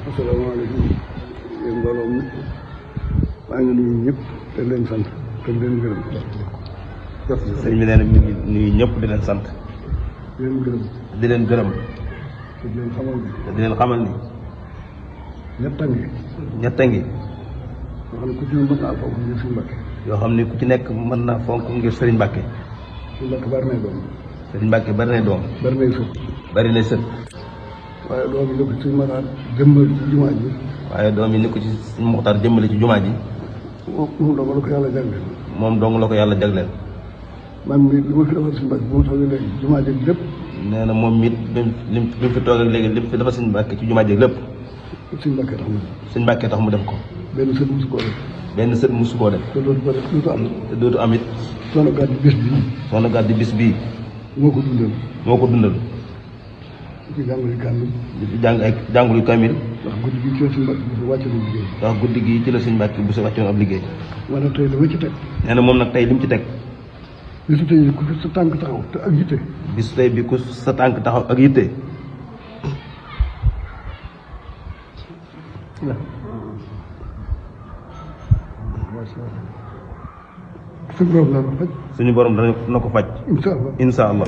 asalaamaaleykum yéen mbooloo mi maa ngi nuyu ñëpp te leen sant te leen gërëm. sëñ bi nee na mi ngi nuyu ñëpp di leen sant. di leen gërëm. di leen gërëm. te di leen xamal ni. te di leen xamal ni. ñett a ngi. ñett a ngi. yoo xam ne ku ci nekk mën naa fonk ngir Sëriñ Mbàkke. yoo xam ne ku ci nekk mën naa fonk ngir Sëriñ Mbàkke. Sëriñ Mbàkke bari nay doom. Sëriñ Mbàkke bari nay doom. bari nay sët. bari nay sët. waaye doom yi ni ko ci Maxtaar jëmbal ci jumaa ji. waaye doom yi ni ko ci Sëriñ Maxtaar jëmbale ci jumaa ji. moom dong la ko yàlla jagleel. moom dong la ko yàlla jagleel. man mii li ma fi defal Sëriñ Mbàkke bu ma toogee léegi jumaa ji lépp. nee na moom it bi mu fi toog ak léegi li mu fi defal Sëriñ Mbàkke ci jumaa ji lépp. Sëriñ Mbàkke tax mu def. Sëriñ Mbàkke tax mu def ko. benn sët musu koo def. benn sët musu koo def. te dootu ko def dootu am. te dootu am it. Soxna Gàddi bis bii. Soxna Gàddi bis bii. moo ko dundal. moo ko dundal. di jàngale kàddu. di jàng ay jàngulu kamil. ndax guddi gi ci la Sëriñ Mbàkke bu fi wàcce lu liggéey. ndax guddi gi ci la Sëriñ Mbàkke bu sa wàccoon ab liggéey. ma ne tey dama ci teg. nee na moom nag tey li mu ci teg. bisu tey ku fi sa tànk taxaw te ak yitte. bisu tey bi ku sa tànk taxaw ak yitte. suñu borom dana ko faj. suñu borom dana ko faj. incha allah. incha allah.